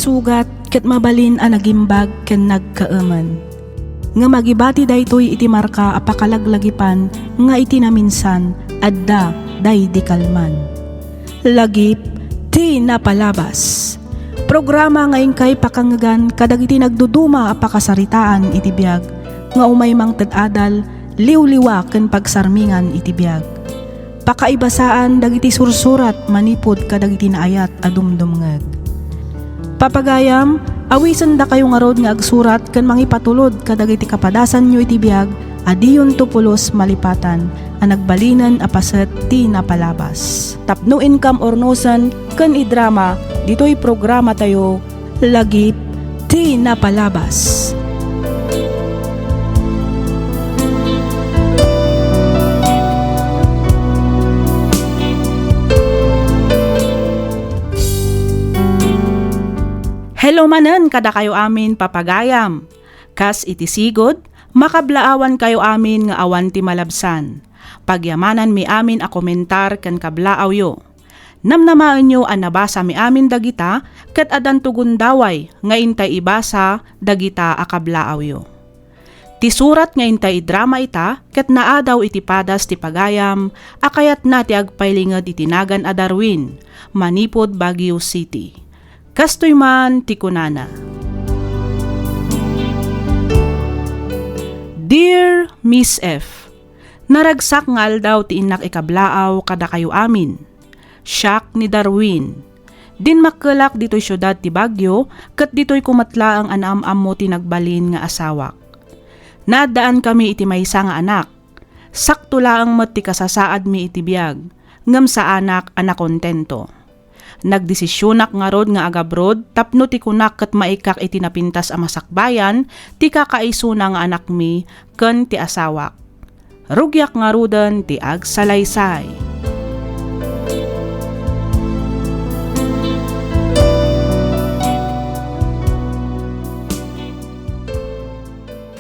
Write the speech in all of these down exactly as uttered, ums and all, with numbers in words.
Sugat ket mabalin a nagimbag ken nagkaemen. Ngem agibati daytoy iti marka a pakalaglagipan nga iti naminsan adda daydi kalman. Lagip ti napalabas. Programa nga inkay pakangngegan kadagiti nagduduma a pakasaritaan iti biag nga umay mangted adal, liwliwa ken pagsarmingan iti biag. Pakaibasaan dagiti sursurat manipud kadagiti naayat a dumdumngeg. Papagayam, awisendakayo ngarud nga agsurat ken mangipatulod kadagiti kapadasanyo iti biag a diyonto pulos malipatan a nagbalinen a paset ti napalabas. Tapno inkam urnosen ken idrama ditoy programatayo, Lagip ti Napalabas. Hello manen kadakayo amin, papagayam. Kas iti sigud, makablaawankayo amin nga awan ti malabsan. Pagyamananmi amin a komentar ken kablaawyo. Namnamaenyo a nabasami amin dagita ket addanto gundaway nga intay ibasa dagita a kablaawyo. Ti surat nga intay idrama ita ket naadaw iti padas ti pagayam a kayatna ti agpailinged iti nagan a Darwin, manipud Baguio City. Kastoy man ti kunana. Dear Miss F, naragsak nga aldaw ti innak ikablaaw kadakayo amin. Siak ni Darwin. Dinmakkelak ditoy siudad ti Baguio, ket ditoyko met laeng a naam-ammo ti nagbalin nga asawak. Naaddaankami iti maysa nga anak. Sakto laeng met ti kasasaadmi iti biag, ngem saanak a nakontento. Nagdesisionak ngarud nga agabroad tapno ti kunak ket maikak iti napintas a masakbayan ti kakaisuna nga anakmi ken ti asawak. Rugiak ngaruden ti agsalaysay.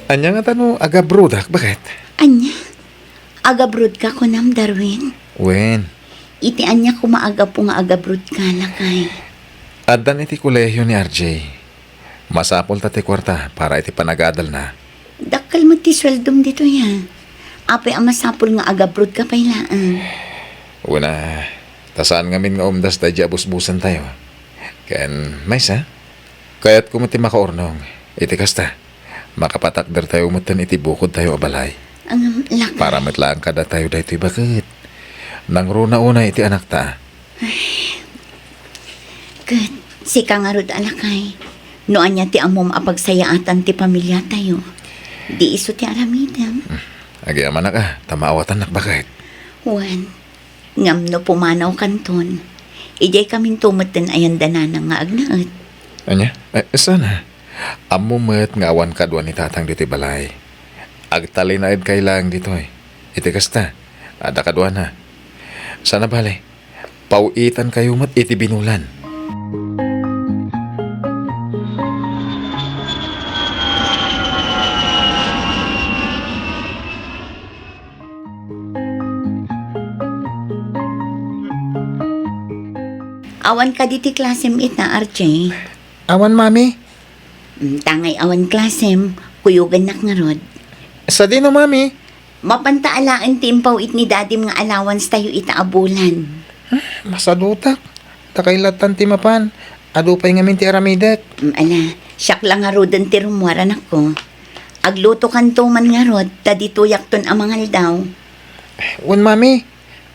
Ania ngata no agabroadak, baket? Ania? Agabroad ka kunam, Darwin? Wen. Iti ania koma a gapu nga agabroad ka, lakay? Addan iti kolehio ni R J. Masapul ta ti kuarta para iti panagadalna. Dakkel met ti sueldom ditoy, a. Apay a masapul nga agabroad ka pay laeng? Wen a, ta saan ngamin nga umdas daydi a busbusentayo. Ken maysa, kayatko met ti makaurnong iti kasta. Makapatakdertayo metten iti bukodtayo a balay. Ngem, lakay. Para met laeng kadatayo daytoy baket. Nangruna unay iti anakta. Ket, sika ngarud a lakay, no ania ti ammom a pagsayaatan ti pamiliatayo, di isu ti aramidem. Hmm. Agyamanak a, ta maawatannak baket. Wen, ngem no pumanawkanton, idiay kaminto metten a yan da nanang nga agnaed. Ania? Eh, saan a? Ammom met nga awan kadua ni tatang ditoy balay. Agtalinaedkay laeng ditoy. Iti kasta, adda kaduana. Saan a bale, paw-itankayo met iti binulan. Awan kadi ti klasem ita, R J? Awan, Mami. Mm, tangay awan klasem, kuyogannak ngarud. Sadino, Mami? Mapanta alaen ti impaw-it ni Dadim nga allowance tayo ita a bulan. Hmm, masadutak. Dakay lattan ti mapan. Adu pay ngamin ti aramidek. Mm, ala, siak la ngaruden ti rummuar, anakko. Aglutokanto man ngarud, ta ditoyakton a mangaldaw. Wen, Mami.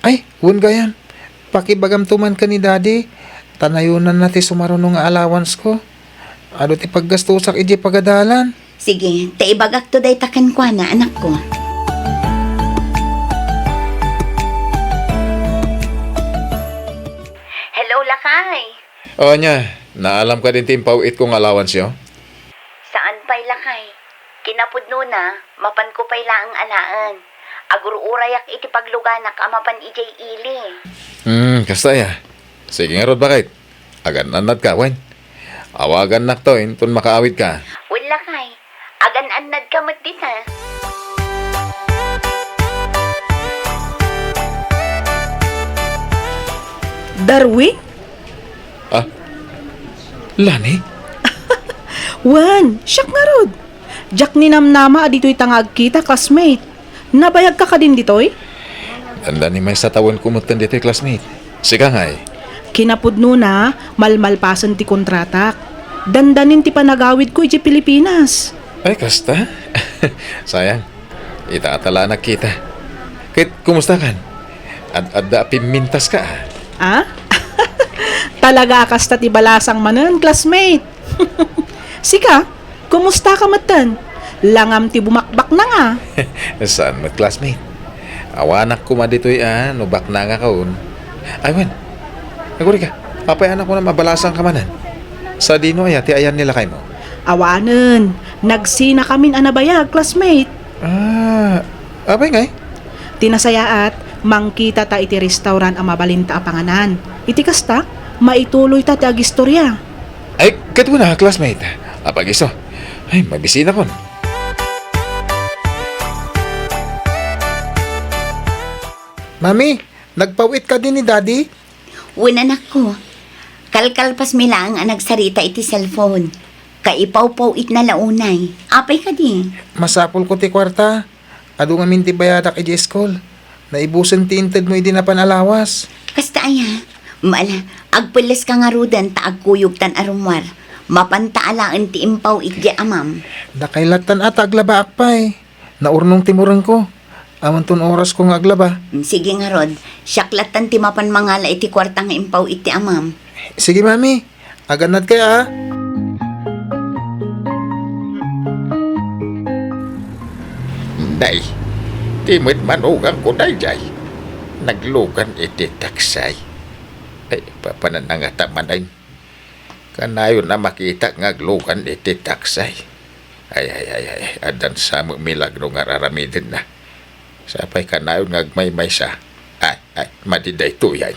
Ay, wen gayam. Pakibagamto man ken ni Daddy, ta nayonanna ti sumaruno nga allowance ko. Adu ti paggastosak idiay pagadalan. Sige, ta ibagakto dayta kenkuana, anakko. Hello, lakay. O, ania, naalam kadin ti impaw-itko nga allowance yo? Saan pay, lakay. Kinapudnona, mapanko pay laeng alaen. Agur-urayak iti pagluganak a mapan idiay ili. Hmm, kasta aya. Sige ngarud, baket. Agan-annadka, wen? Awagannakto inton makaawidka. Wen, lakay. Agan-annadka met dita. Darwin? Ah, Lani? Wen, siak ngarud. Diak ninamnama a ditoyta nga agkita, classmate. Nabayagka kadin ditoy? Dandani maysa tawenko metten ditoy, classmate. Sika ngay? Kinapudnona, malmalpasen ti kontratak. Dandanin ti panagawidko idiay Pilipinas. Ay, kasta? Sayang. Ita a ta la nagkita. Ket kumustakan? Ad-adda a pimmintaska, a? Ah? Talaga a kasta ti balasang manen, classmate. Sika, kumustaka metten? Langam ti bumakbaknang, a? Saan met, classmate? Awanak koma ditoy a no baknangakon. Ay, wen. Agurika, apay a kunam a balasangka manen? Sadino aya ti ayan ni lakaymo? Awanen, nagsinakamin a nabayag, classmate. Ah, apay ngay? Ti nasayaat, mangkitata iti restaurant a mabalinta a panganan. Iti kasta, maituloyta ti agistorya. Ay, ket wen a, classmate. Apay isu? Ay, mabisinakon. Mami, nagpaw-it kadi ni Daddy? Wen, anakko. Kalkalpasmi laeng a nagsarita iti cellphone. Kaipawpaw-itna la unay. Apay kadi? Masapulko ti kuarta. Adu ngamin ti bayadak idiay school. Naibusen ti intedmo idi napan a lawas. Kasta aya? Mala, agpelleska ngaruden ta agkuyogtan a rummuar. Mapanta alaen ti impaw-it diay amam. Dakay lattan a ta aglabaak pay. Naurnong ti murengko. Amanton orasko nga aglaba. Mm, sige ngarud. Siak lattan ti mapan mangala iti kuarta nga impaw-it ti amam. Sige, Mami. Agannadkay, a. Nay, di met manugangko daydiay. Naglugan iti taksay. Ay, papananangata manen. Kanayon a makitak nga aglugan iti taksay. Ay, ay, ay, ay, addan sa met milagro nga ar-aramidenna. Sapay kanayon nga agmaymaysa. Ay, ay, madi daytoy, ay.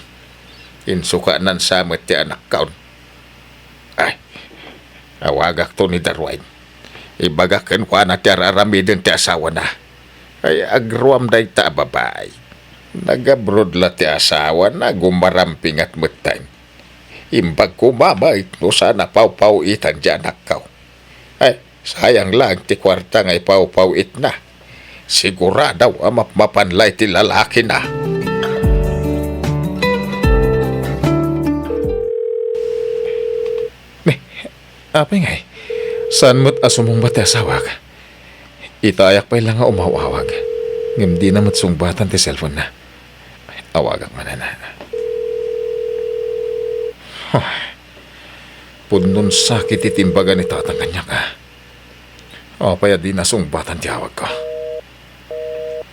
Insukanan sa met ti anakkaon. Ay, awagakto ni Darwin. Ibagak kenkuana ti ar-aramiden ti asawana. Ay, agruam dayta a babai. Nag-abroad la ti asawana, gumarampingat metten. Imbag koma met no saan a pawpaw-itan ti anakko. Ay, sayang laeng ti kuarta nga ipawpaw-itna. Sigurado a mapmapan la iti lalakina. Ni, apay ngay? Saan met a sumungbat ti asawak? Itayak pay la nga umaw-awag. Ngem dina met sungbatan ti cellphone-na. Awagak manen. Huh. Pudnon sakit iti imbaga ni Tatang kaniak, a. Apay a dina sungbatan ti awagko?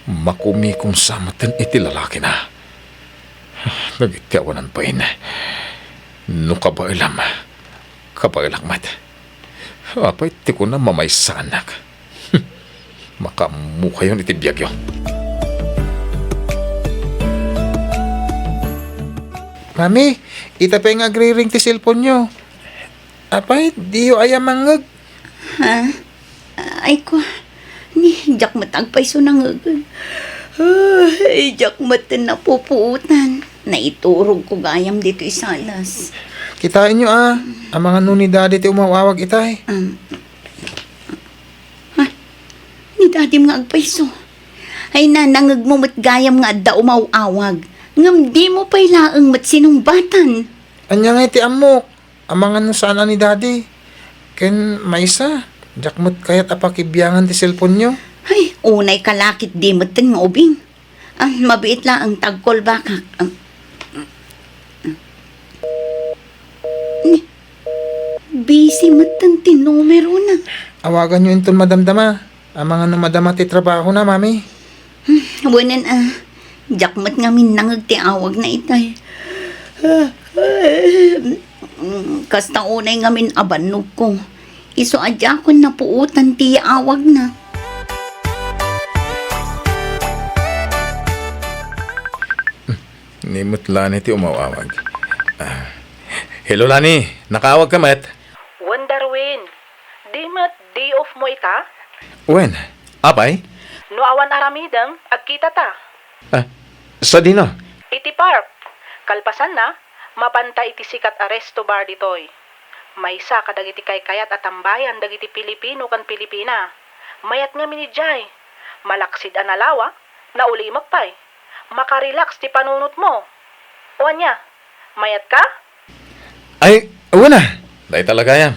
Makumikom sa metten iti lalakina. Dagiti awanan bain. No kabaelam, kabaelak met. Apay ti kuna mamaysaannak? Makaammokayon iti biagyo. Mami, ita pay nga agriring ti cellphone-yo. Apay, diyo aya mangngeg? Ha? Ay ko, ni, diak met agpayso nangngeg. Ay, diak met napupuotan. Naiturogko gayam ditoy salas. Kitaenyo, a, amangan no ni Daddy ti umaw-awag itay. Um, ha? Ni Daddy nga agpayso? Ay, nanangngegmo met gayam nga adda umaw-awag. Ngem dimo pay laeng met sinungbatan. Ania ngay ti ammok? Amangan no saan a ni Daddy. Ken maysa, diak met kayat a pakibiangan ti cellphone-yo. Ay, unay ka la ket di metten nga ubing. Ah, mabiit laeng ta ag-call back-ak. Ah, ni, busy metten ti numerona. Awaganyo inton madamdama. Amangan no madama ti trabahona, Mami. Hmm, wenen a. Diak met ngamin nangngeg ti awagna itay. Kasta unay ngamin a bannogko. Isu a diakon napuotan ti awagna. Ni met Lani ti umaw-awag. Ah. Hello, Lani. Nakaawagka met? Wen, Darwin. Di met day off mo ita? Wen, apay? No awan aramidem, agkitata. Ah, sadino? Iti park. Kalpasanna, mapanta iti sikat a resto bar ditoy. Maysa kadagiti kaykayat a tambayan dagiti Pilipino ken Pilipina. Mayat ngamin idiay. Malaksid a nalawa, naulimek pay. Makarelax ti panunotmo. O ania, mayatka? Ay, wen a. Dayta la gayam.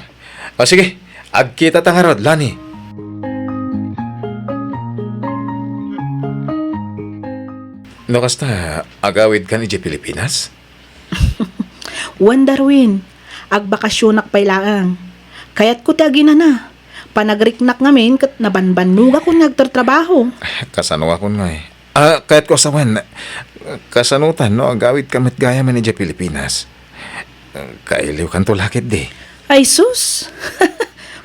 O sige, agkitata ngarud, Lani. No kasta, agawidkan idiay Pilipinas? Wen, Darwin, agbakasionak pay laeng. Kayatko ti aginana. Panagriknak ngamin ket nabanbannogakon nga agtartrabaho. Kasanoakon ngay? Ah, kayatko a sawen, kasanotan no agawidka met gayamen idiay Pilipinas? Kailiwkanto la ketdi. Ay sus!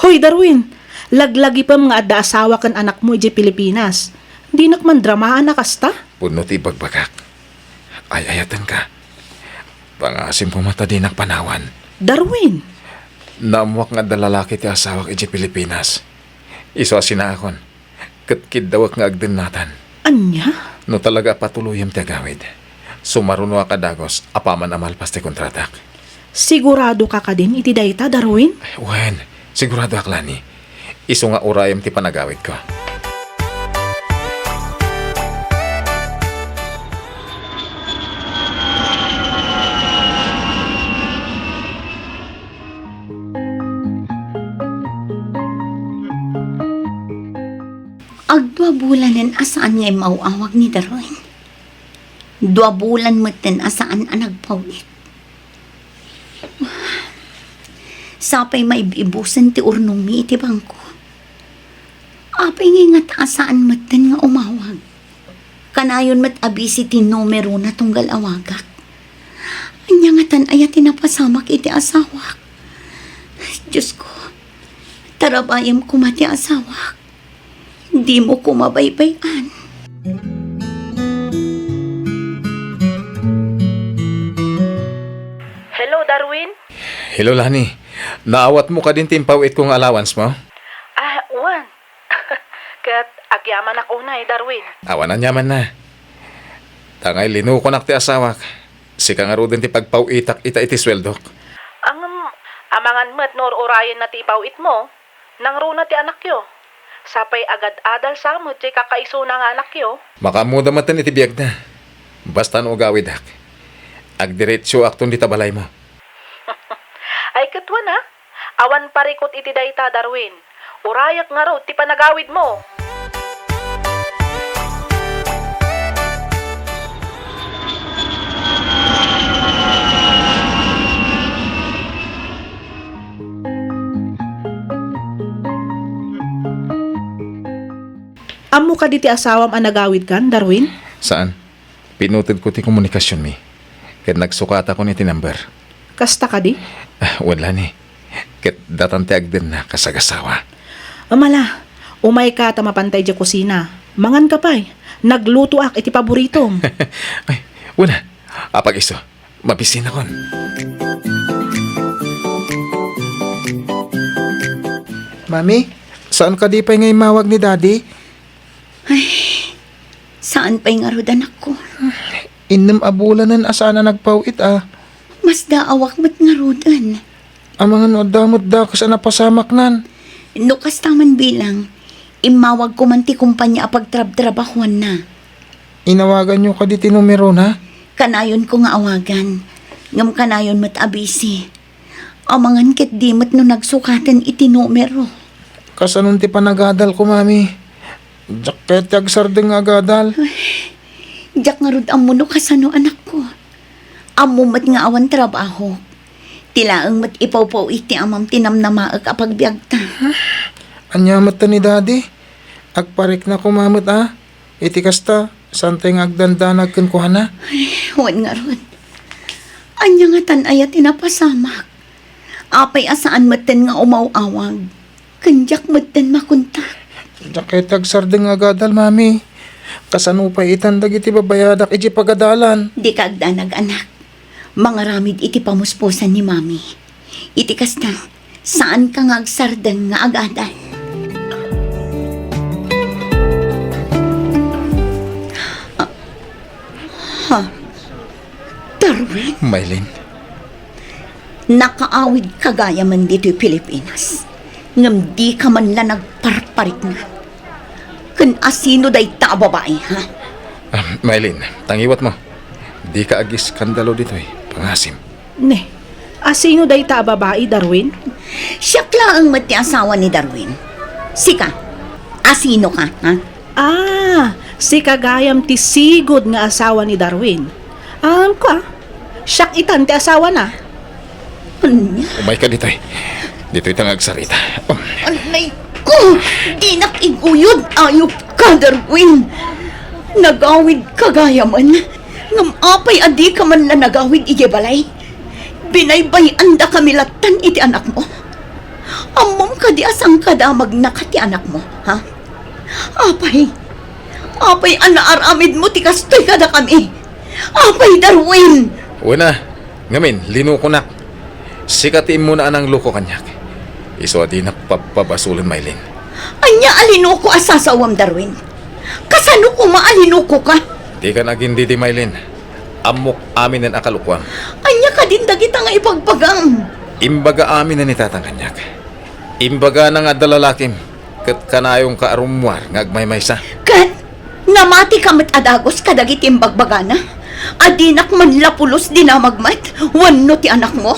Hoy, Darwin, laglagipem nga adda asawa ken anakmo idiay Pilipinas. Dinak mandramaan a kasta? Pudno ti ibagbagak. Ay-ayatenka. Pangasim koma ta dinak panawan. Darwin! Naammoak nga adda lalaki ti asawak idiay Pilipinas. Isu a sinaakon. Ket kiddawek nga agdennatan. Ania? No talaga a patuloyem ti agawid, sumarunoak a dagus apaman a malpas ti kontratak. Siguradoka kadin iti dayta, Darwin? Wen, siguradoak, Lani. Isu nga urayem ti panagawidko. Agdua bulanen a saan nga immaw-awag ni Darwin. Dua bulan metten a saan a nagpaw-it. Sapay maib-ibusen ti urnongmi iti bangko. Apay ngay ngata a saan metten nga umawag? Kanayon met a busy ti numerona tunggal awagak. Ania ngatan aya ti napasamak iti asawak? Diosko, tarabayem koma ti asawak. Dimo koma baybay-an. Hello, Darwin? Hello, Lani. Naawatmo kadin ti impaw-itko nga allowance mo? Ah, wen. Ket agyamanak unay, Darwin. Awan aniamanna. Ta ngay linukonak ti asawak. Sika ngaruden ti pagpaw-itak ita iti sueldok. Ngem, amangan met no ur-urayenna ti ipaw-itmo, nangruna ti anakyo. Sapay agad-adal sa met diay kakaisuna nga anakyo. Makaammoda metten iti biagna. Basta no agawidak, agdiretsoakton dita balaymo. Ay, ket wen a, awan parikut iti dayta, Darwin. Urayek ngarud ti panagawidmo. Ammo kadi ti asawam a nagawidkan, Darwin? Saan? Pinutedko ti komunikasionmi, ket nagsukatakon iti number. Kasta kadi? Ah, wen, Lani. Ket datan ti agdenna kas agasawa. Amala, umayka ta mapanta idiay kusina. Manganka pay. Naglutoak iti paboritom. Ay, wen a. Apag-isu. Mabisinakon. Mami, saan kadi pay nga immawag ni Daddy? Ay, saan pay ngarud, anakko? Innem a bulanen a saan a nagpaw-it a. Masdaawak met ngaruden. Amangan no adda met dakes a napasamaknan. No kasta man bilang, immawagko man ti kompania a pagtrabtrabahuanna. Inawaganyo kadi ti numerona? Kanayonko nga awagan, ngem kanayon met a busy. Amangan ket di met no nagsukaten iti numero. Kasanon ti panagadalko, Mami? Diak kayat ti agsardeng nga agadal. Ay, diak ngarud ammo no kasano, anakko. Ammo met nga awan trabahok. Ti laeng met ipawpaw-it ti amam ti namnamaek a pagbiagta. Ania met ta ni Daddy? Agparikna koma met a. Iti kasta, saantay nga agdandanag kenkuana? Ay, wen ngarud. Ania ngatan aya ti napasamak? Apay a saan metten nga umaw-awag? Ken diak metten makontak. Diak kayat ti agsardeng nga agadal, Mami. Kasano pay itan dagiti babayadak idiay pagadalan? Dika agdanag, anak. Mangaramid iti pamuspusan ni Mami. Iti kasta, saanka nga agsardeng nga agadal. Ah, ha? Darwin? Maylin. Nakaawidka gayamen ditoy Pilipinas, ngem dika man la nagparparikna. Ken asino dayta a babai, ha? Ah, Maylin, tangiwatmo. Dika agiskandalo ditoy, pangasim. Ne, asino dayta a babai, Darwin? Siak laeng met ti asawa ni Darwin. Sika, asinoka, ha? Ah, sika gayam ti sigud nga asawa ni Darwin. Ammok, siak itan ti asawana. Ania? Umayka ditoy. Ditoyta nga agsarita. Um. Anay ko! Dinak iguyod, ayupka, Darwin. Nagawidka gayamen. Ngem apay a dika man la nagawid idiay balay? Binaybay-andakami lattan iti anakmo. Ammom kadi a sangkadamagnaka ti anakmo, ha? Apay, apay a naaramidmo ti kastoy kadakami? Apay, Darwin! Wen a, ngamin, linukonak. Sika ti immuna a nangloko kaniak. Isu a dinak pabpabasolen, Maylin. Ania a linuko a sasawam, Darwin? Kasano koma a linukoka? Dikan agindidi, Maylin. Ammok aminen a kalokoam. Ania kadin dagita nga ibagbagam? Imbaga aminen ni tatang kaniak. Imbagana nga adda lalakim, ket kanayonka a rummuar nga agmaymaysa. Ket namatika met a dagus kadagiti imbagbagana? A dinak man la pulos dinamag met wenno ti anakmo?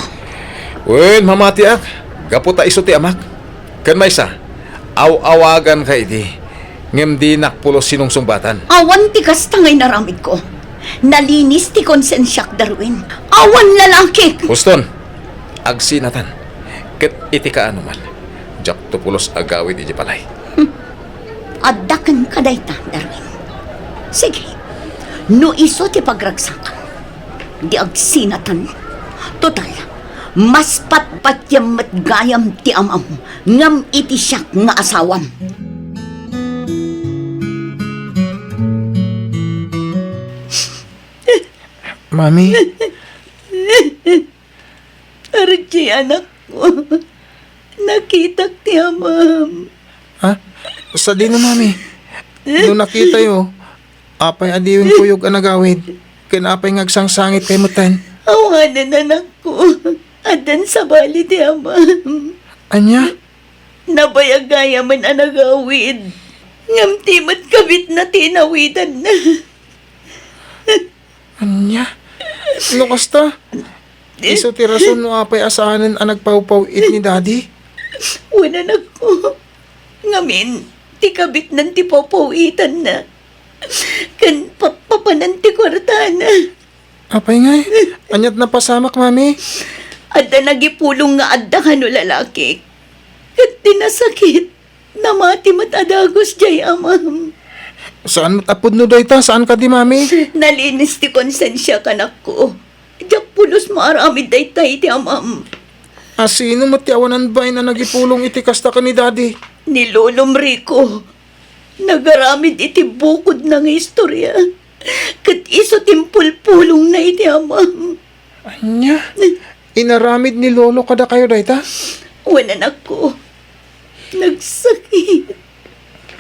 Wen, mamatiak, gapu ta isu ti amak. Ken maysa, aw-awaganka idi, ngem dinak pulos sinungsungbatan. Awan ti kasta nga inaramidko. Nalinis ti konsensiak, Darwin. Awan lalakik! Huston, agsinatan. Ket iti kaano man, diakto pulos agawid iti balay. Hmm. Adda kenka dayta, Darwin. Sige, no isu ti pagragsakam, di agsinatan. Total, mas patpatiam met gayam ti amam ngem iti siak nga asawam. Mami. Archie, anakko. Nakitak ti amam. Ha? Sadino, Mami? No nakitayo, apay a diwen kuyog a nagawid? Ken apay nga agsangsangit kay metten? Awanen, anakko. Addan sabali ti amam. Ania? Nabayag gayamen a nagawid. Ngem ti met kabitna ti inawidanna. Ania? No kasta, isu ti rason no apay a saanen a nagpawpaw-it ni Daddy? Wen, anakko. Ngamin, ti kabitnan ti pawpaw-itanna. Ken pappapanan ti kuartana. Apay ngay? Aniat napasamak, Mami? Adda nagipulong nga adda kano lalaki. Ket ti nasakit, namati met a dagus diay amam. Saan met a pudno dayta? Saan kadi, Mami? Nalinis ti konsensiak, anakko. Diak pulos maaramid dayta iti amam. A sino met ti awanan bain a nagipulong iti kasta ken ni Daddy? Ni Lolom Rico. Nagaramid iti bukodna nga istorya. Ket isu ti impulpulongna iti amam. Ania? Inaramid ni Lolo kadakayo dayta? Wen, anakko. Nagsakit.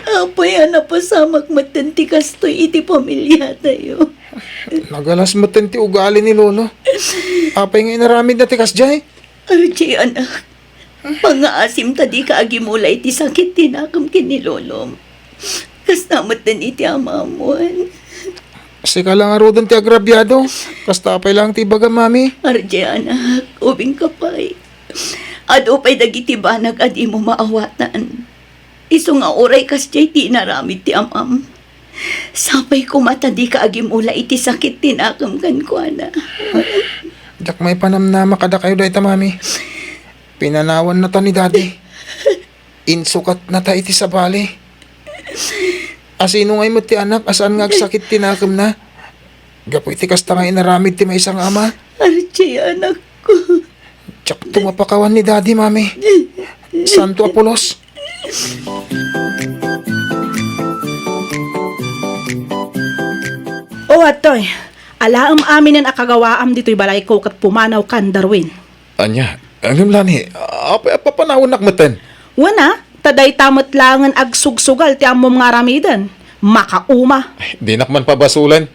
Apay a napasamak metten ti kastoy iti pamiliatayo? Nagalas metten ti ugali ni Lolo. Apay nga inaramidna ti kasdiay? Archie, anak, pangngaasim ta dika agimula iti sakit ti nakem ken ni Lolom. Kasta metten iti amam, wen. Sika la ngaruden ti agrabiado. Kasta pay laeng ti ibagam, Mami. Archie, anak, ubingka pay. Adu pay dagiti banag a dimo maawatan. Isu nga uray kasdiay ti inaramid ti amam. Sapay koma ta dika agimula iti sakit ti nakem kenkuana. Diak maipanamnama kadakayo dayta, Mami. Pinanawannata ni Daddy. Insukatnata iti sabali. A sino ngay met ti anak a saan nga agsakit ti nakemna? Gapu iti kasta nga inaramid ti maysa nga ama. Archie, anakko. Diakto mapakawan ni Daddy, Mami. Santo a pulos. O, adtoy. Alaem aminen a kagawaam ditoy balayko ket pumanawkan, Darwin. Ania? Ngem lani, apay a papanawannak metten? Wen a, ta dayta met laengen agsugsugal ti ammom nga aramiden. Makauma. Ay, dinak man pabasolen.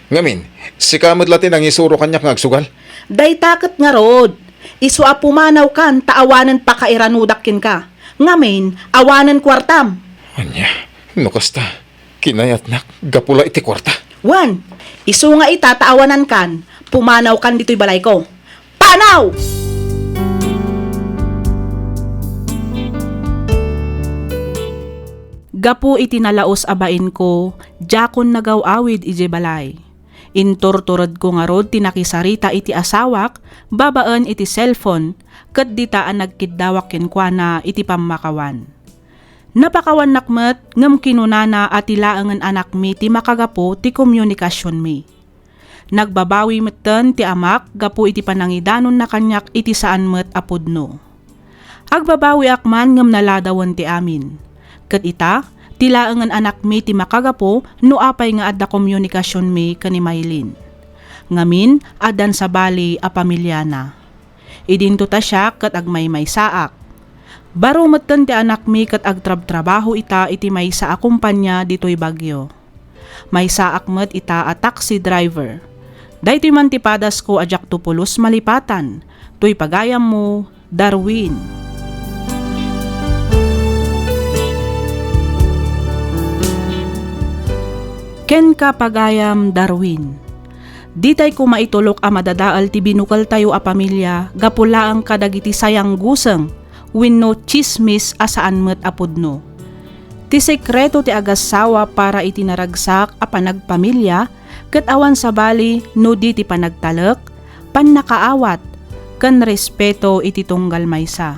Ngamin, sika met la ti nangisuro kaniak nga agsugal? Dayta ket ngarud, Isu a pumanawkan ta awanen pakairanudak kenka. Ngamin, awanen kuartam. Ania, no kasta, kinayatnak gapu la iti kuarta. Wen, isu nga ita ta awanankan, pumanawkan ditoy balayko. Panaw! Gapu iti nalaus a bainko, diakon nagaw-awid idiay balay. Inturturedko ngarud ti nakisarita iti asawak babaen iti cellphone, ket dita a nagkiddawak kenkuana iti pammakawan. Napakawannak met ngem kinunana a ti laengen anakmi ti makagapu ti komunikasionmi. Nagbabawi metten ti amak gapu iti panangidanonna kaniak iti saan met a pudno. Agbabawiak man ngem naladawen ti amin. Ket ita, ti laengen anakmi ti makagapu no apay nga adda komunikasionmi ken ni Maylin. Ngamin, addan sabali a pamiliana. Idinto ta siak ket agmaymaysaak. Baro metten ti anakmi ket agtrabtrabaho ita iti maysa a kompania ditoy Baguio. Maysaak met ita a taxi driver. Daytoy man ti padasko a diakto pulos malipatan. Toy pagayammo, Darwin. Kenka, pagayam Darwin. Ditay koma itulok a madadael ti binukeltayo a pamilia gapu laeng kadagiti sayangguseng wenno tsismis a saan met a pudno. Ti sekreto ti agassawa para iti naragsak a panagpamilia ket awan sabali no di ti panagtalek, pannakaawat, ken respeto iti tunggal maysa,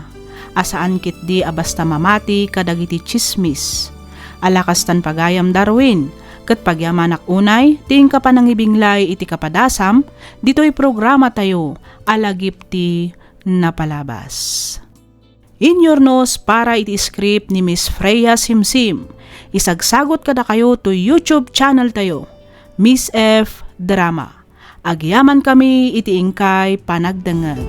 a saan ketdi a basta mamati kadagiti tsismis. Ala kastan, pagayam Darwin, ket pagyamanak unay ti inka panangibinglay iti kapadasam ditoy programatayo a Lagip ti Napalabas. Inyurnos para iti script ni Miss Freya Simsim. Isagsagot kadakayo to YouTube channel tayo, Miss F Drama. Agyaman kami iti inkay panagdengngeg.